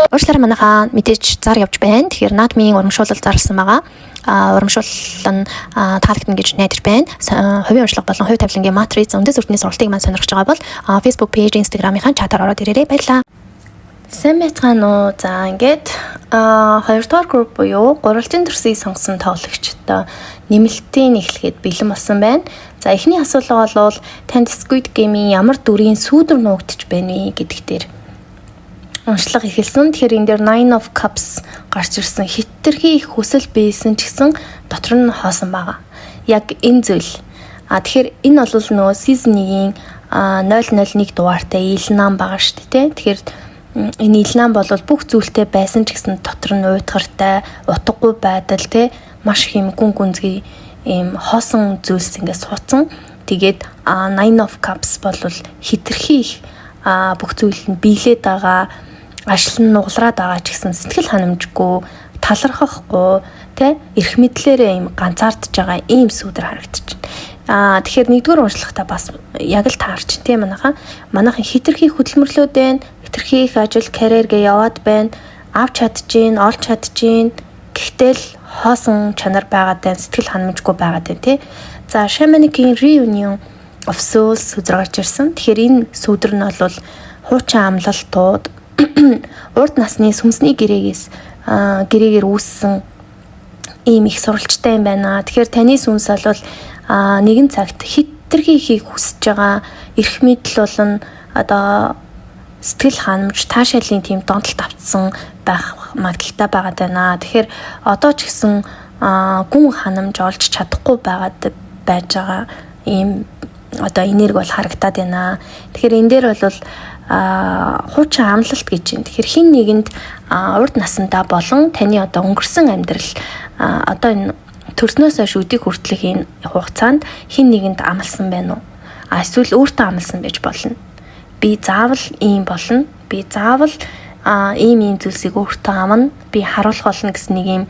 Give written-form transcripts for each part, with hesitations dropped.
Уучлаарай, манайхаа, мэдээж зар явж байна. Тэгэхээр наадмын урамшуулал зарласан байгаа. Урамшуулал нь таалагдана гэж найдаж байна. Хувийн уншлага болон хувь тавилангийн матриц, үндэс өртний сургалтыг маань сонирхож байгаа бол Facebook page, Instagram-ийн chat аар ороод ирээрэй. Баярлалаа. Сайн байцгаана уу? За, ингээд хоёрдугаар групп буюу гурвалжин дүрсийг сонгосон тоглогчдод нэмэлтийн эхлэхэд бэлэн болсон байна. За, эхний асуулга бол танд Squid Game-ийн ямар дүрийн сүүдэр нуугдчих байна вэ гэдэг дээр уншлага эхэлсэн. Тэгэхээр энэ дээр Nine of Cups гарч ирсэн. Хэтэрхий их хүсэл байсан ч гэсэн дотор нь хоосон байгаа. Яг энэ зүйл. Тэгэхээр энэ бол нөгөө season 1-ийн 001 дугаартай Илнам байгаа шүү дээ. Тэгэхээр энэ Илнам бол бүх зүйлтэй байсан ч гэсэн дотор нь уйтгартай, утгагүй байдал, те, маш их юм гүн гүнзгий ийм хоосон зүйлс ингээд суудсан. Тэгээд Nine of Cups бол хэтэрхий их бүх зүйл нь биелээд байгаа, ажил нь нугалраад байгаа ч гэсэн сэтгэл ханамжгүй, талархахгүй, тэ, эрх мэдлээрээ юм ганцаардж байгаа ийм сүүдэр харагдчихэв. Тэгэхээр нэгдүгээр уншлагатаа бас яг л таарч, тийм, манайхан. Манайхан хэтэрхий хөдөлмөрлөөд байна, хэтэрхий их ажил, карьер гээ яваад байна, авч чадчихээн, олж чадчихээн. Гэхдээ л хоосон чанар байгаад байна, сэтгэл ханамжгүй байгаад байна, тий. За, Shamanic-ийн Reunion of Souls сүүдэр гарч ирсэн. Тэгэхээр энэ сүүдэр нь бол хуучин амлалтууд, урд насны сүнсний гэрээгээр үүссэн ийм их сурвалжтай юм байна. Тэгэхээр таны сүнс бол нэгэн цагт хэтэрхий ихийг хүсэж байгаа, эрх мэдэл болон одоо сэтгэл ханамж, таашаалын тийм донтолт автсан байх магадлалтай байгаад байна. Тэгэхээр одоо ч гэсэн гүн ханамж олж чадахгүй байгаад байж байгаа ийм одоо энерги бол харагдаад байна. Тэгэхээр энэ дээр бол хуучин амлалт гэж байна. Тэгэхээр хэн нэгэнд урд насандаа болон таны одоо өнгөрсөн амьдрал, одоо энэ төрснөөс хойш өдийг хүртэлх энэ хугацаанд хэн нэгэнд амласан байна уу? А эсвэл өөртөө амласан байж болно. Би заавал ийм болно. Би заавал ийм ийм зүйлсийг өөртөө амна. Би харуулах болно гэсэн нэг ийм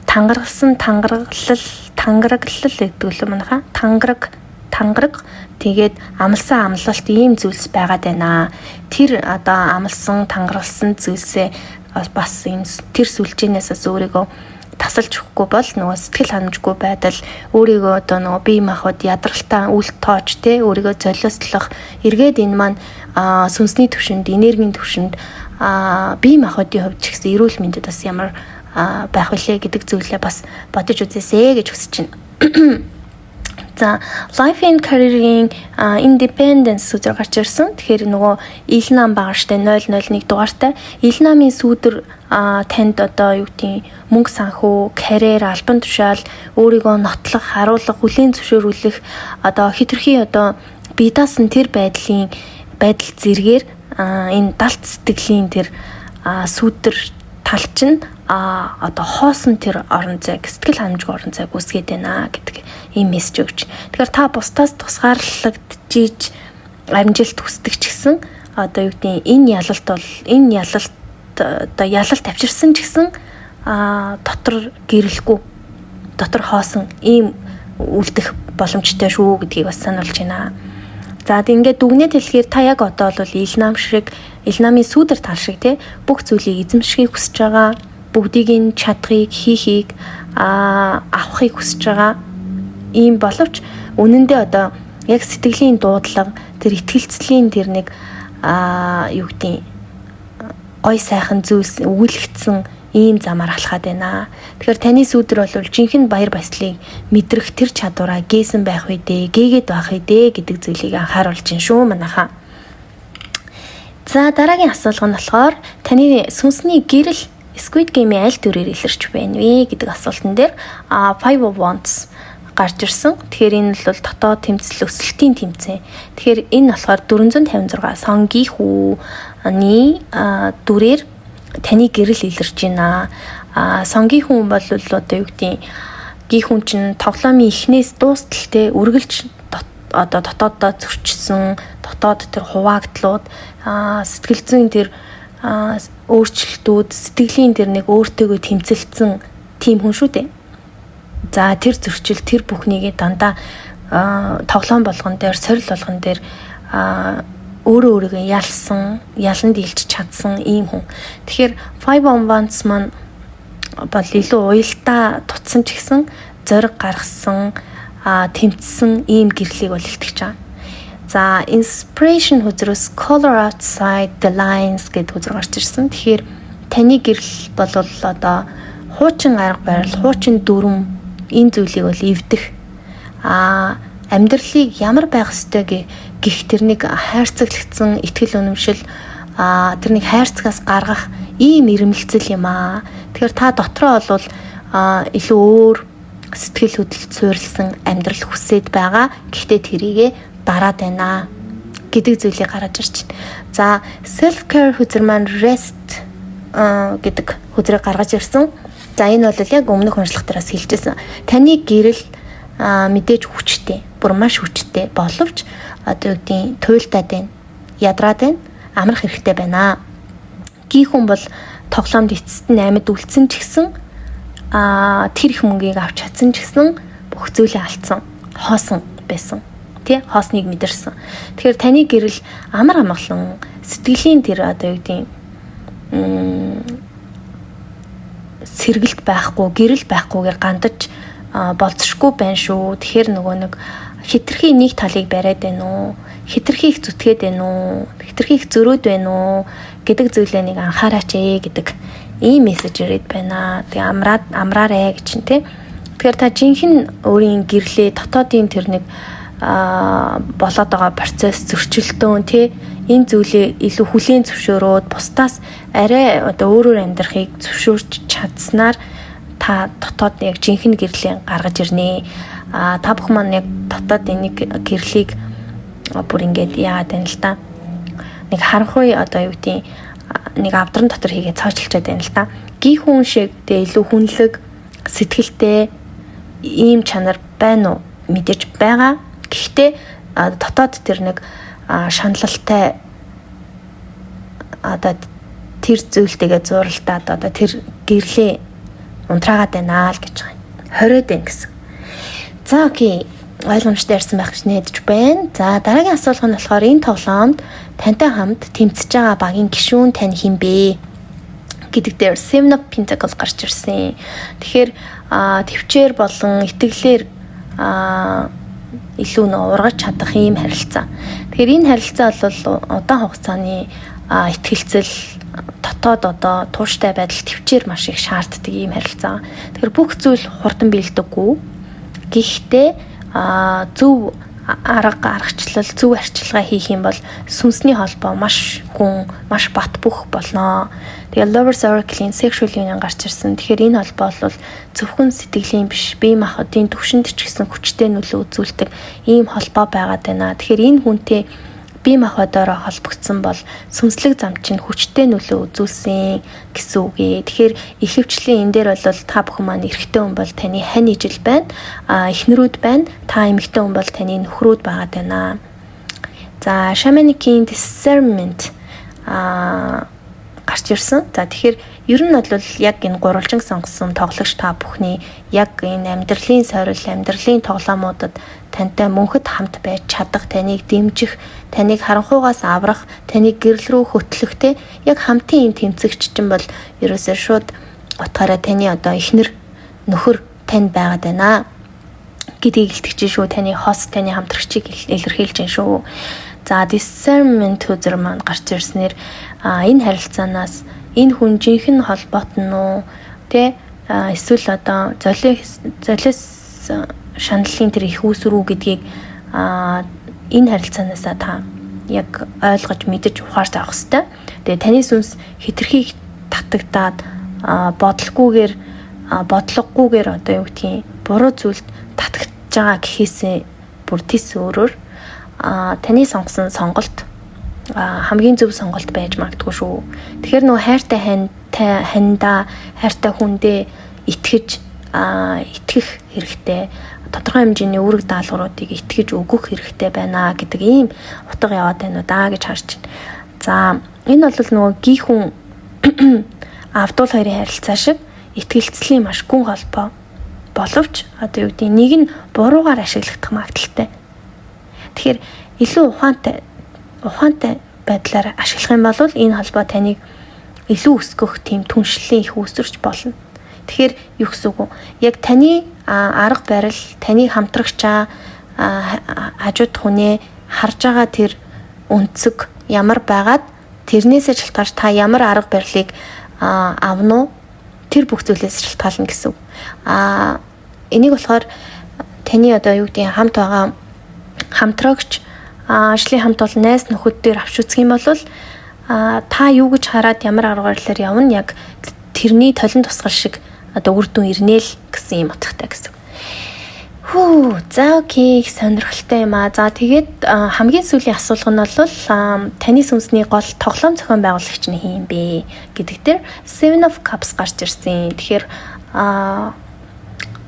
тангаргалсан тангаргалал, тангараглал гэдэг л манайхаа тангараг тангараг, тэгээд амлсан амлалт ийм зүйлс байгаад байна. Тэр одоо амлсан, тангаралсан зүйлсээ бас ийм тэр сүлжээнээс бас өөрийгөө тасалж өгөхгүй бол нөгөө сэтгэл ханамжгүй байдал, өөрийгөө одоо нөгөө бие махбод ядралтаа үл тоож, те, өөрийгөө золиослох, эргээд энэ маань сүнсний төвшөнд, энергийн төвшөнд, бие махбодын хувьд ч гэсэн эрүүл мэндэд бас ямар байх вүлээ гэдэг зүйлээ бас бодож үзээсэй гэж хүсэж байна. За, Life and Career-ийн Independence сүүдэр гарч ирсэн. Тэгэхээр нөгөө Илнам байгаа штэ, 001 дугаартай. Илнамын сүүдэр танд одоо юу гэдгийг мөнгө санхүү, карьер, албан тушаал, өөрийгөө нотлох, харуулах, хүлээн зөвшөөрүүлэх, одоо хэтэрхий одоо бие даасан тэр байдлын байдал зэргээр энэ далд сэтгэлийн тэр сүүдэр тал чинь одоо хоосон тэр орон зайг, сэтгэл ханамжгүй орон зайг үүсгээд байна гэдэг ийм мессеж өгч. Тэгэхээр та бусдаас тусгаарлагдчихийж амжилт хүсдэг ч гэсэн одоо юу гэдгийг энэ ялалт бол энэ ялалт, одоо ялалт авчирсан ч гэсэн дотор гэрэлгүй, дотор хоосон ийм үлдэх боломжтой шүү гэдгийг бас сануулж байна. За, ингээд дүгнээд хэлэхээр та яг одоо бол Илнам шиг, Илнамын сүүдэр тал шиг, те, бүх зүйлийг эзэмшихийг хүсэж байгаа, бүгдийг нь чадахыг, хийхийг, авахыг хүсэж байгаа ийм боловч үнэндээ одоо яг сэтгэлийн дуудлага, тэр итгэлцлийн тэр нэг юу гэдгийг гой сайхан зүйлс өгүүлэгдсэн ийм замаар алхаад байна. Тэгэхээр таны сүүдэр бол жинхэнэ баяр баясгалыг мэдрэх тэр чадвараа гээсэн байх үү дээ, гээгээд байх үү дээ гэдэг зүйлийг анхааруулж байна шүү, манайхаа. За, дараагийн асуулга нь болохоор таны сүнсний гэрэл Squid Game-ийн аль дүрээр илэрч байна вэ гэдэг асуултан дээр Five of Wands гарч ирсэн. Тэгэхээр энэ бол дотоод тэмцэл, өсөлтийн тэмцээн. Тэгэхээр энэ болохоор 456 Сонгийн хүүний дүрээр таны гэрэл илэрч байна. Сонгийн хүн бол одоо юу гэдгийг гих хүн чинь тоглоомын эхнээс дуустал, те, үргэлж одоо дотооддоо зөрчсөн, дотоод тэр хуваагдлууд, сэтгэл зүйн тэр өөрчлөлтүүд, сэтгэлийн тэр нэг өөртөөгөө тэмцэлдсэн тийм хүн шүү дээ. За, тэр зөрчил, тэр бүхнийгээ дандаа тоглоом болгон дээр, сорил болгон дээр Өөрөө өөрийгөө ялсан, ялан дийлж чадсан ийм хүн. Тэгэхээр Five of Wands маань бол илүү уялдаа тутсан ч гэсэн зориг гаргасан, тэмцсэн ийм гэрлийг бол илтгэж байгаа. За, inspiration хөзрөөс color outside the lines гэдэг хөзөр гарч ирсэн. Тэгэхээр таны гэрэл бол одоо хуучин арга барил, хуучин дүрм, энэ зүйлийг бол эвдэх, амьдралыг ямар байх ёстой гэх тэрнийг хайрцаглагдсан итгэл үнэмшил, тэрнийг хайрцагаас гаргах ийм ирмэлцэл юм аа. Тэгэхээр та дотроо бол илүү өөр сэтгэл хөдлөлт суурилсан амьдрал хүсээд байгаа. Гэхдээ тэрийгэ дараад байна гэдэг зүйлийг гаргаж ирж байна. За, self care хөзөр маань rest гэдэг хөзрийг гаргаж ирсэн. За, энэ бол яг өмнөх уншлах дээрээс хэлжсэн. Таны гэрэл мэдээж хүчтэй, бүр маш хүчтэй боловч одоо юу гэдгийг туйлдаад байна, ядраад байна, амрах хэрэгтэй байна. Гих хүн бол тоглоомд эцэст нь амьд үлдсэн ч гэсэн, тэр их мөнгийг авч чадсан ч гэсэн бүх зүйлээ алдсан, хоосон байсан. Тэ, хоосныг мэдэрсэн. Тэгэхээр таны гэрэл амар амгалан, сэтгэлийн тэр одоо юу гэдгийг сэргэлт байхгүй, гэрэл байхгүйгээр гандаж болцсошгүй байна шүү. Тэгэхээр нөгөө нэг хэтэрхий нэг талыг бариад байна уу? Хэтэрхий их зүтгээд байна уу? Хэтэрхий их зөрөөд байна уу гэдэг зүйлээ нэг анхаараач ээ гэдэг ийм мессеж ирээд байна. Тэгээ амраад амраарэ гэж чинь, тий. Тэгэхээр та жинхэнэ өөрийн гэрлээ, дотоодын тэр нэг болоод байгаа процесс, зөрчилдөөн, тий, энэ зүйлээ илүү хүлээн зөвшөөрөөд бусдаас арай одоо өөрөөр амьдрахыг зөвшөөрч чадсанаар та дотоод яг жинхэнэ гэрлээ гаргаж ирнэ. Та бүхэн маань яг дотоод энийг гэрлийг бүр ингээд яагаад байна л да. Нэг харанхуй одоо юу гэдгийг нэг авдран дотор хийгээ цоочлчаад байна л да. Гих хүн шиг тэгээ илүү хүнлэг сэтгэлтэй ийм чанар байна уу? Мэдээж байгаа. Гэхдээ дотоод тэр нэг шаналлтай, одоо тэр зүйлтэйгээ зуралдаад одоо тэр гэрлээ унтраагаад байна л гэж байгаа юм. Хориод байна гэсэн. За, okay, ойлгомжтой ярьсан байх гэж найдаж байна. За, дараагийн асуулга нь болохоор энэ тоглоомд тантай хамт тэмцэж байгаа багийн гишүүн тань хэн бэ гэдэг дээр Seven of Pentacles гарч ирсэн. Тэгэхээр тэвчээр болон итгэлээр илүү нөө ургаж чадах ийм харилцаа. Тэгэхээр энэ харилцаа бол удаан хугацааны итгэлцэл, дотоод одоо тууштай байдал, тэвчээр маш их шаарддаг ийм харилцаа. Тэгэхээр бүх зүйл хурдан биелдэггүй. Гэхдээ зөв арга аргачлал, зөв арчилгаа хийх юм бол сүнсний холбоо маш гүн, маш бат бөх болно. Тэгээ Lovers Oracle-ийн sexual union гарч ирсэн. Тэгэхээр энэ холбоо бол зөвхөн сэтгэлийн биш, бие махбодын төвшөнд ч гэсэн хүчтэй нөлөө үзүүлдэг ийм холбоо байгаад байна. Тэгэхээр энэ хүнтэй бие махбодоороо холбогдсон бол сүнслэг зам чинь хүчтэй нөлөө үзүүлсэн гэсэн үг ээ. Тэгэхээр ихэвчлэн энэ дээр бол та бүхэн маань эрэгтэй хүн бол таны хань ижил байна. Эхнэрүүд байна. Та эмэгтэй хүн бол таны нөхрүүд байгаад байна. За, Shamanic discernment гарч ирсэн. За, тэгэхээр ер нь бол яг энэ гурвалжин сонгосон тоглогч та бүхний яг энэ амьдралын сорил, амьдралын тоглоомуудад тантай мөнхөд хамт байж чадах, таныг дэмжих, таныг харанхуйгаас аврах, таныг гэрэл рүү хөтлөх те яг хамтын юм тэмцэгч чинь бол ерөөсөө шууд утгаараа таны одоо эхнэр, нөхөр танд байгаад байна гэдгийг илтгэж шүү. Таны хос, таны хамтрагчийг илэрхийлж байна шүү. За, discernment хөзөр маань гарч ирснээр энэ харилцаанаас энэ хүн жинхэнэ холбоот нь уу, тэ, эсвэл одоо золиос золиос шаналлын тэр их үүсвэр үү гэдгийг энэ харилцаанаасаа та яг ойлгож, мэдэж, ухаарч авах хэрэгтэй. Тэгээ таны сүнс хэтэрхий татагдаад бодлоггүйгээр бодлогогүйгээр одоо юу гэдгийг буруу зүйлд татагдж байгаа гэхээсээ бүр тэс өөрөөр таны сонгосон сонголт хамгийн зөв сонголт байж магадгүй шүү. Тэгэхээр нөгөө хайртай хайнтай хандаа, хайртай хүндээ итгэж итгэх хэрэгтэй. Тодорхой хэмжээний үүрэг даалгавруудыг итгэж өгөх хэрэгтэй байна гэдэг ийм утга яваад байна уу даа гэж харж байна. За, энэ бол нөгөө гих хүн авдуул хоёрын харилцаа шиг итгэлцлийн маш гүн холбоо боловч одоо юу гэдэг нэг нь буруугаар ашиглагдах магадлалтай. Тэгэхээр илүү ухаантай ухаантай байдлаар ашиглах юм бол энэ холбоо таныг илүү өсгөх тийм түншлэлийн их үүсвэрч болно. Тэгэхээр юу гэсэн үг вэ? Яг таны арга барил, таны хамтрагчаа, хажууд хүнээ харж байгаа тэр өнцөг ямар байгаад, тэрнээсээ шалтгаалж та ямар арга барилыг авна уу? Тэр бүх зүйлээс шалтгаална гэсэн үг. Энийг болохоор таны одоо юу гэдгийг хамт байгаа хамтрагч, ажлын хамт бол найз нөхөд дээр авч үзэх юм бол та юу гэж хараад ямар арга барилаар явна, яг тэрний толон тусгал шиг одоо үр дүн ирнэ л гэсэн юм утгатай гэсэн. Хүү, за, okay, их сонирхолтой юм аа. За, тэгээд хамгийн сүүлийн асуулга нь бол таны сүнсний гол тоглоом зохион байгуулагч нь хэн бэ гэдэг дээр Seven of Cups гарч ирсэн. Тэгэхээр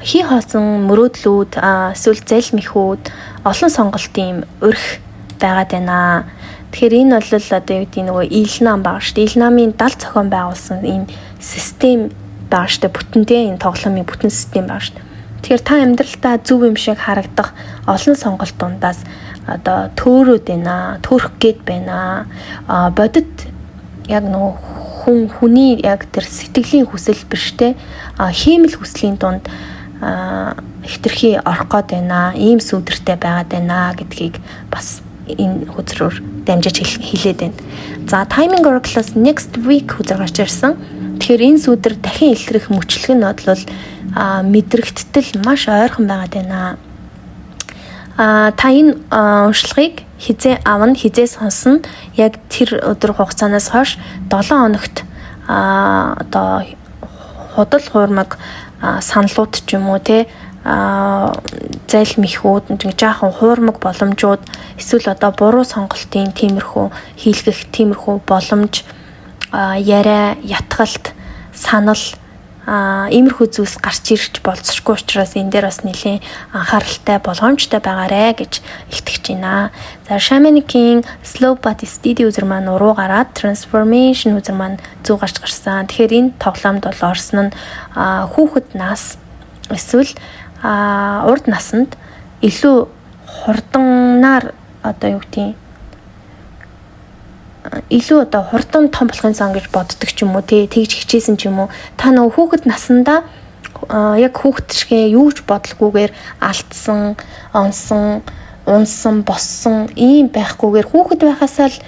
хий хоосон мөрөөдлүүд, эсвэл залмихүүд, олон сонголтын урих байгаад байна. Тэгэхээр энэ бол одоо юу гэдэг, нөгөө ил нам байгаа шүү дээ. Ил намын 70 зохион байгуулсан ийм систем байгаа шүү дээ. Бүтэн те, энэ тоглоомын бүтэн систем байгаа шүү дээ. Тэгэхээр та амьдралдаа зөв юм шиг харагдах олон сонголт дундаас одоо төөрөөд байна, төөрөх гээд байна. Бодит яг нөгөө хүн хүний яг тэр сэтгэлийн хүсэл биш те, хиймэл хүслийн дунд хэтэрхий орох гээд байна. Ийм сүүдэртэй байгаад байна гэдгийг бас энэ хөзрөөр дамжиж хэлээд байна. За, Timing Oracle-аас next week хөзөр гарч ирсэн. Тэгэхээр энэ сүүдэр дахин илрэх мөчлөг нь бол мэдрэгдтэл маш ойрхон байгаад байна. Та энэ уншлагыг хэзээ авна, хэзээ сонсно, яг тэр өдөр хугацаанаас хойш 7 хоногт одоо худал хуурмаг саналууд ч юм уу те, залмихүүд, нэг жаахан хуурмаг боломжууд, эсвэл одоо буруу сонголтын тиймэрхүү хийлгэх тиймэрхүү боломж, яриа, ятгалт, санал, иймэрхүү зүйлс гарч ирж болзошгүй учраас энэ дээр бас нэлээн анхааралтай, болгоомжтой байгаарэ гэж илтгэж байна. За, Shamanic-ийн Slow but Steady үзэр маань уруу гараад, Transformation үзэр маань зүү гарч гарсан. Тэгэхээр энэ тоглоомд бол орсон нь хүүхэд нас эсвэл урд насанд илүү хурданнаар, одоо юу гэдгийг, илүү одоо хурдан том болохын сан гэж боддог ч юм уу тий, тэгж хичээсэн ч юм уу, та нөгөө хүүхэд насандаа яг хүүхэд шигээ юу ч бодлогүйгээр алдсан, онсон, унсан, боссон ийм байхгүйгээр хүүхэд байхасаа л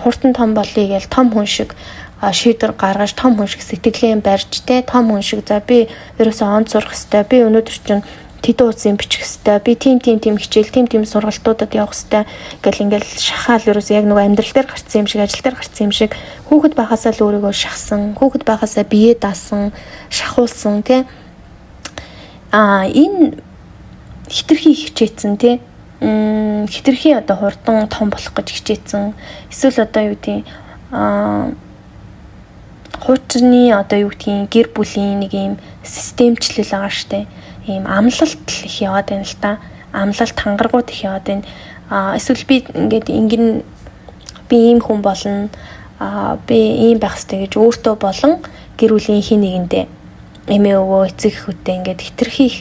хурдан том болъё гэж том хүн шиг шийдвэр гаргаж, том хүн шиг сэтгэлээ барьж те, том хүн шиг за би ерөөсөө он сурах хэвээр, би өнөөдөр чинь тэдэн утсын бичих хэвээр, би тийм тийм тийм хичээл, тийм тийм сургалтуудад явах хэвээр гэл ингээл шахаал, ерөөсөө яг нөгөө амьдрал дээр гарцсан юм шиг, ажил дээр гарцсан юм шиг хүүхэд байхасаа л өөрийгөө шахсан, хүүхэд байхасаа бие даасан, шахуулсан те, энэ хэтэрхий хичээсэн те, хэтэрхий одоо хурдан том болох гэж хичээсэн, эсвэл одоо юу гэдгийг, хуучны одоо юу гэдгийг, гэр бүлийн нэг юм системчлэл байгаа штэ, ийм амлалт их яваад байна л та. Амлалт, хангаргууд их яваад байна. Эсвэл би ингээд ингэн, би ийм хүн болно, би ийм байх хэрэгтэй гэж өөртөө болон гэр бүлийн хэн нэгэндээ, эмээ өвөө, эцэг эхүүдтэй ингээд хэтэрхий их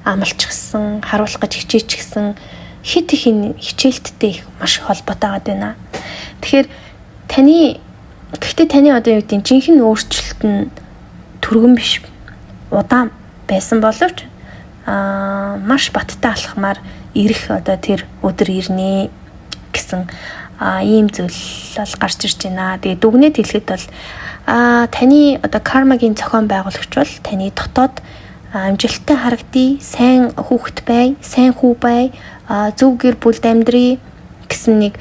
амлчихсан, харуулах гэж хичээчихсэн, хит их хичээлттэй их маш их холбоотой байгаа даа. Тэгэхээр таны, гэхдээ таны одоо юу гэдэг, жинхэнэ өөрчлөлт нь түргэн биш, удаан байсан боловч маш баттай алхмаар ирэх одоо тэр өдөр ирнэ гэсэн ийм зүйл бол гарч ирж байна. Тэгээ дүгнээд хэлэхэд бол таны одоо кармагийн зохион байгуулагч бол таны дотоод амжилттай харагдъя, сайн хүүхэд бай, сайн хүү бай, зөв гэр бүлд амьдрий гэсэн нэг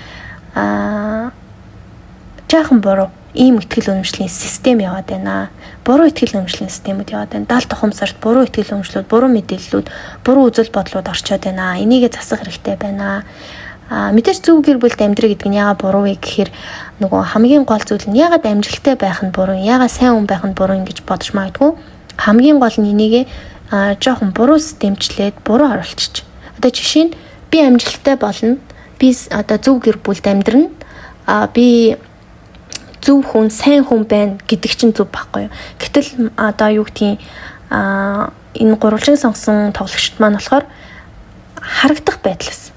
жаахан буруу ийм итгэл үнэмшлийн систем яваад байна. Буруу итгэл үнэмшлийн системүүд яваад байна. Далд ухамсарт буруу итгэл үнэмшлүүд, буруу мэдээллүүд, буруу үзэл бодлууд орчоод байна. Энийгээ засах хэрэгтэй байна. Мэдээж зөв гэр бүлд амьдрах гэдэг нь яагаад буруу вэ гэхээр нөгөө хамгийн гол зүйл нь яагаад амжилттай байх нь буруу, яагаад сайн хүн байх нь буруу ингэж бодож магадгүй. Хамгийн гол нь энийгээ жоохон буруу системчлээд буруу оруулчих. Одоо жишээ нь би амжилттай болно. Би одоо зөв гэр бүлд амьдрна. Би зөв хүн, сайн хүн байна гэдэг чинь зөв байхгүй юу. Гэтэл одоо юу гэдгийг, энэ гурвалжин сонгосон тоглогчд маань болохоор харагдах байдлаас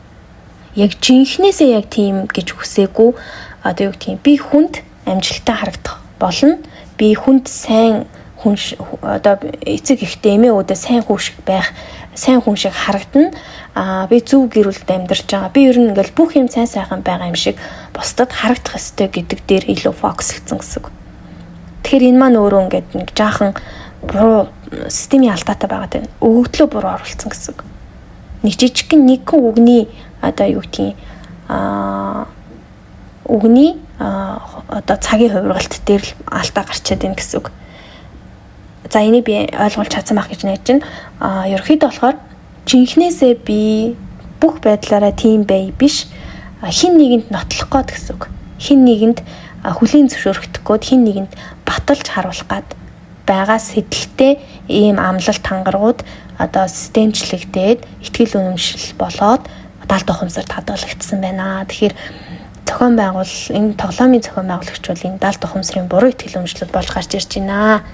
Яг жинхнээсээ яг тийм гэж хүсээгүй. Одоо юу гэх юм, би хүнд амжилттай харагдах болно. Би хүнд сайн хүн, одоо эцэг эхтэй, эмээ үүдээ сайн хүн шиг байх, сайн хүн шиг харагдана. Аа, би зөв гэр бүлд амьдарч байгаа. Би ер нь ингээл бүх юм сайн сайхан байгаа юм шиг бусдад харагдах ёстой гэдэг дээр илүү focus лцсан гэсэн үг. Тэгэхээр энэ маань өөрөө ингээд нэг жаахан буруу системийн алдаатай байгаа тань. Өгөгдлөө буруу оруулсан гэсэн үг. Нэг жижигхэн нэгэн үгний, одоо юу гэдгийг, үгний одоо цагийн хувиргалт дээр л алдаа гарчаад байна гэсэн үг. За, энийг би ойлгуулж чадсан байх гэж найдаж байна. Ерөнхийдөө болохоор жинхнээсээ би бүх байдлаараа тийм бай биш, хэн нэгэнд нотлох гээд гэсэн үг. Хэн нэгэнд хүлээн зөвшөөрөгдөх гээд, хэн нэгэнд баталж харуулах гээд байгаа сэдэлтэй ийм амлалт хангаргууд одоо системчлэгдээд, итгэл үнэмшил болоод далд ухамсарт хадгалагдсан байна. Тэгэхээр зохион байгуул энэ тоглоомын зохион байгуулагч бол энэ далд ухамсарын буруу итгэл үнэмшлүүд болж гарч ирж байна.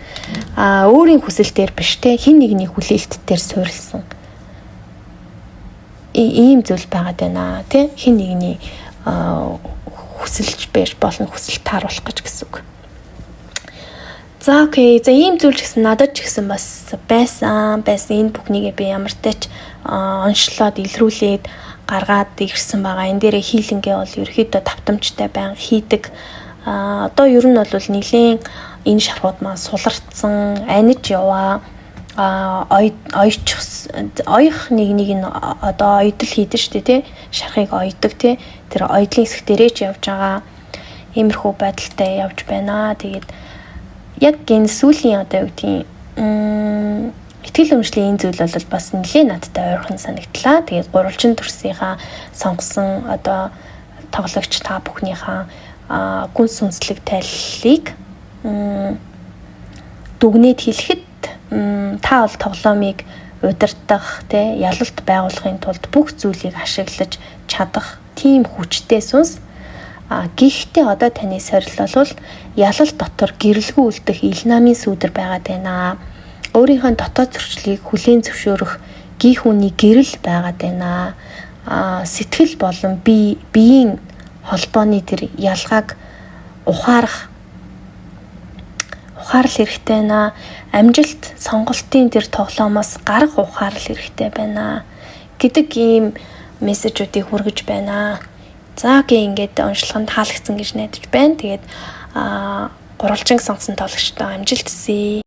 Өөрийн хүсэл дээр биш те, хэн нэгний хүлээлт дээр суурилсан ийм зүйл байгаад байна тий, хэн нэгний хүсэлж байж болно, хүсэл тааруулах гэж гэсэн үг. За, okay. За, ийм зүйл ч гэсэн надад ч гэсэн бас байсан. Байсан, энэ бүхнийгээ би ямар ч онцлоод илрүүлээд гаргаад ирсэн байгаа. Энэ дээрээ healing ээ бол ерөөхдөө давтамжтай байнга хийдэг. Одоо ер нь бол нэлээд энэ шархууд маань суларцсан, аниж яваа, ойчих оёх, нэг нэг нь одоо ойдол хийдэж штэ тий, шархыг ойдог тий, тэр ойдлын хэсэг дээрээ ч явж байгаа иймэрхүү байдалтай явж байна. Тэгээд яг энэ сүүлийн, одоо юу гэдгийг, итгэл үнэмшлийн энэ зүйл бол бас нэлээд надтай ойрхон санагдлаа. Тэгээд гурвалжин төрсийнхаа сонгосон одоо тоглогч та бүхнийхээ гүн сүнслэг тайллыг дүгнээд хэлэхэд та бол тоглоомыг удирдах, тэ, ялалт байгуулахын тулд бүх зүйлийг ашиглаж чадах тийм хүчтэй сүнс. Гэхдээ одоо таны сорил бол ялалт дотор гэрэлгүй үлдэх ил намын сүүдэр байгаад байна. Өөрийнхөө дотоод зөрчлийг хүлээн зөвшөөрөх гих үний гэрэл байгаад байна. Сэтгэл болон бие биеийн холбооны тэр ялгааг ухаарах ухаарал хэрэгтэй байна. Амжилт сонголтын тэр тоглоомоос гарах ухаарал хэрэгтэй байна гэдэг ийм message үүдийг хүргэж байна. За, okay, ингээд уншлага нь таалагдсан гэж найдаж байна. Тэгээд гурвалжин сонгосон тоглогчдоо амжилт хүсье.